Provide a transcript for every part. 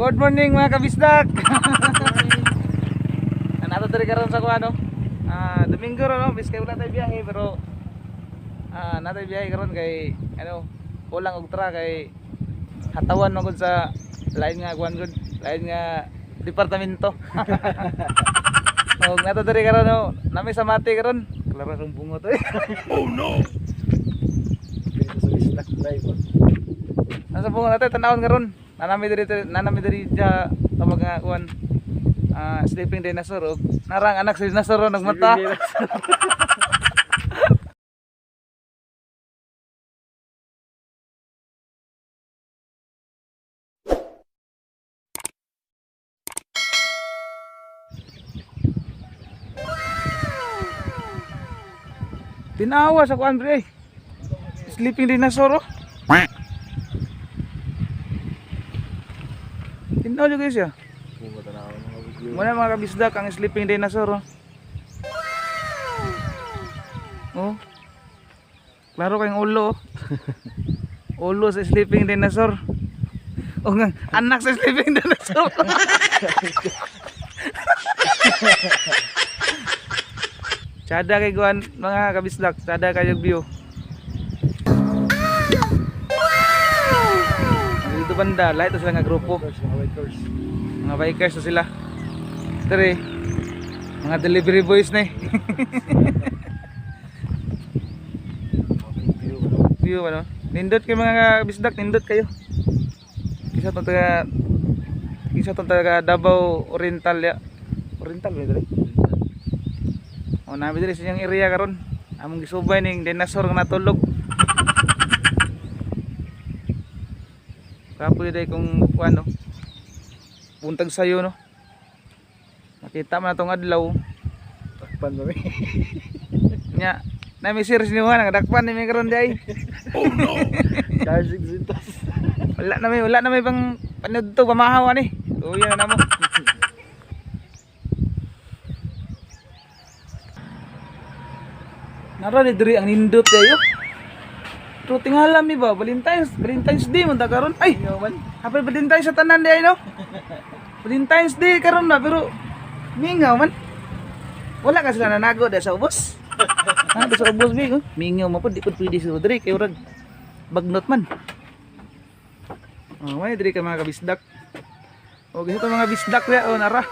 Good morning, mga kabisdak. Nato diri karon sa kuan, no. Domingo ro, no, biskay wala tayo biyahe, pero natay biyahe karon kay ano, kulang og tra kay hatawan man gud sa lain nga kuan gud, lain nga departamento. Og nato diri karon, no, nami sa mati karon. Klaro kang bungo to eh. Dito sa Bisdak Drive. Nasa bungo natin tanawon karon. Nanami diri sa tawag nga kuan. Sleeping dinosaur og narang anak sa dinosaur nagmata. Tinawa sa kuan, pre. Sleeping dinosaur, oh. Tinawa jud guys ya. Bungo tanaw mga video. Muna, mga kabisdak, ang sleeping dinosaur, oh. Oh. Klaro kayong ulo, oh. Ulo sa sleeping dinosaur. O nga, anak sa sleeping dinosaur. Tsada kay guan, mga kabisdak, tsada kayo view. Dito banda, lahat sila nga grupo. Bikers, mga bikers. Mga bikers na sila. Dere. Mga delivery boys na eh. Mga view, ano? View ano. Nindot kayo, mga bisdak, nindot kayo. Isa tong taga Davao Oriental ya. Oriental ba dere? O nabi dere sa inyong area karon. Among gisubay ning dinosaur nga natulog. Kapoy day kung ano. Buntag sayo, no. Makita man atong adlaw. Takpan ba mi? Nya, na may series niyo nga ngadakpan ni mi karon day. Charging sintas. Wala na may pang panudto pamahaw ani. Uya na namo. Nara ni diri ang nindot kayo. Pero tingala mi ba Valentine's Day man ta karon. Ay, happy Valentine's sa tanan di ay, no. Valentine's Day karon na pero mingaw man. Wala ka sila nanago da sa ubos. Ha, sa ubos bi, oh. Mingaw man pud, di pud pwede sa diri kay urag bagnot man. Oh, may diri ka, mga kabisdak. O gusto mga bisdak ya, oh nara.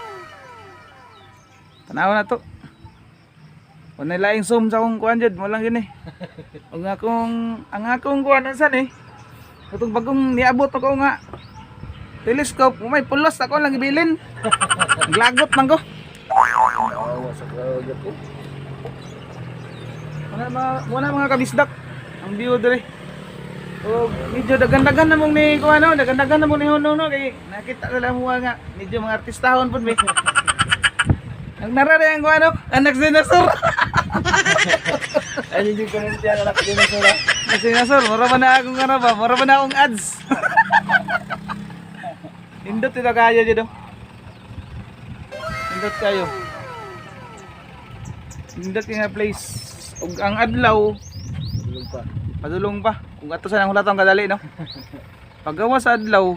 Tanaw na to. Unay laing zoom sa akong kuan jud, mo lang yun eh. Ug akong ang akong kuan unsa ni? Katong bagong niabot ako nga telescope, may pulos ako lang ibilin. Glagot man ko. Awa sa crowd ko. Muna, mga kabisdak. Ang view diri. O medyo dagan-dagan na mong ni kuan, no, dagan-dagan na mong ni Hono, no, kay nakita sila mo nga medyo mga artistahon pud mi. Ang narare ang kuan, no, anak dinosaur. Ay, hindi ko nang tiyan anak dinosaur. Ah. Anak dinosaur, mura ba na akong ano ba? Mura ba na akong ads? Nindot ito kayo dito. Nindot kayo. Nindot nga place. Ug ang adlaw, Tulog pa. padulong pa. Kung ato sa nang hulatong kadali, no. Paggawa sa adlaw,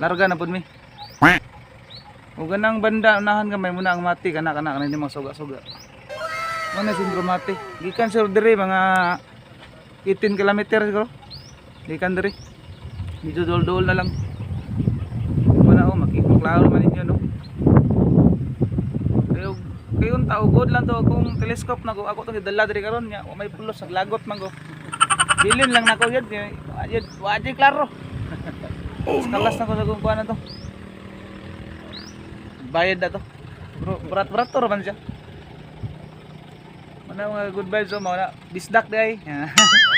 larga na pud mi. Ug ganang banda unahan gamay muna ang mati kana kana kana ni mga suga-suga. Muna syndrome mati. Gikan sir diri mga 18 kilometer siguro. Gikan diri. Medyo dol-dol na lang. Muna oh, makiklaro man ninyo, no. Kayo kayo tao good lang to akong telescope na ko ako tong gidala diri karon nya wa may pulos, naglagot man ko. Bilin lang nako yun, yun, wa jud klaro. Oh, no. Kalas na ko sa kung kuha na to. Bayad na to. Bro, berat-berat to man siya. Mana mga good vibes, oh, mga na bisdak di ay.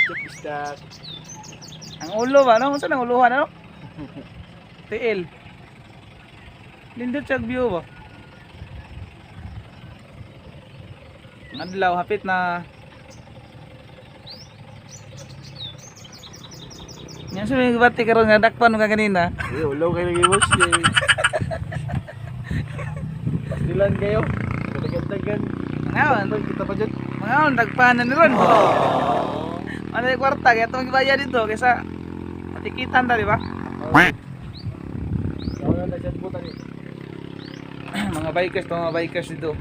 Check bisdak. Ang ulo ba, no? Unsa nang uluhan, ano? TL. Nindot siya view ba? Ang adlaw hapit na. Yan sa mga bati karon nga dakpan nga kanina. Eh, ulaw kayo lagi boss. Pastilan kayo. Tagan-tagan. Mga Kita pa dyan. mga on dagpan na ni ron. Ano yung kwarta kaya itong gibayad dito kaysa patikitan ta, di ba? Sa butan ni. Mga bikers to, mga bikers dito.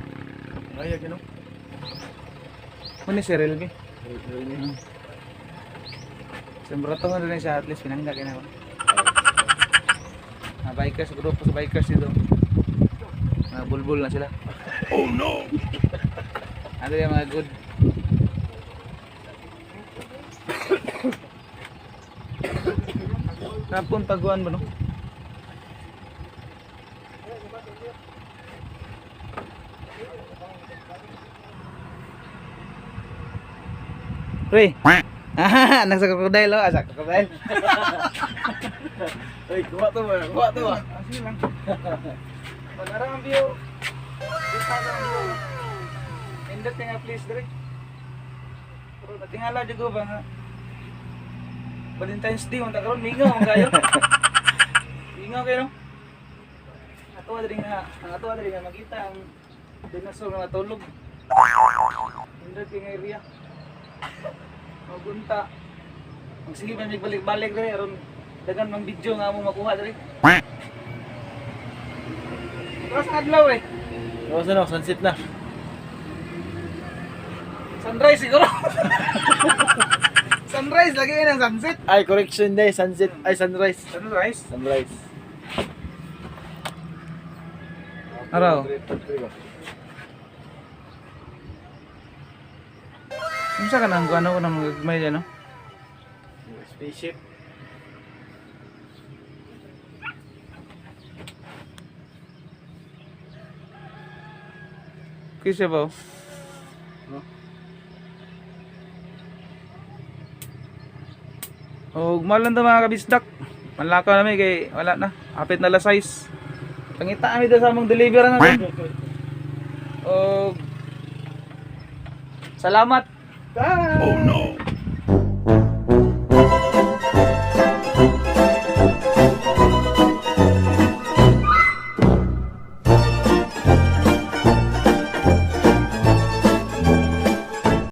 Ay, ano? Muna si Relmi. Sembrato na rin siya, at least pinangga kina ko. Mga bikers, grupo sa bikers dito. Mga bulbul na sila. Oh no! Ano yung mga good. Kapon taguan ba, no? Pre. Ah, nasa crocodile oh, asa crocodile. Ay, kuha to ba? Kuha to ba? Sige lang. Pag-arang ang view. Dito ang view. Indot nga please dire. Pero natingala jud ko ba nga. Valentine's Day man ta karon, mingaw man kayo. Mingaw kayo, no? Ato diri nga, ang ato diri nga makita ang dinosaur nga natulog. Indot kay nga area. Magunta. Magsige pa mig balik-balik diri aron dagan mang video nga among makuha diri. Oras ang adlaw eh. Oras na, sunset na. Sunrise siguro. Sunrise lagi yun ang sunset. Ay, correction day, sunset. Ay, sunrise. Sunrise. Sunrise. Araw. Unsa ka nang ano ko nang gagmay dyan, no? Spaceship. Kisa ba, oh? No? Og malan ta, mga kabisdak. Manlakaw nami kay wala na. Apit na la size. Pangita kami doon sa among deliver na. Og salamat. Bye! Oh no!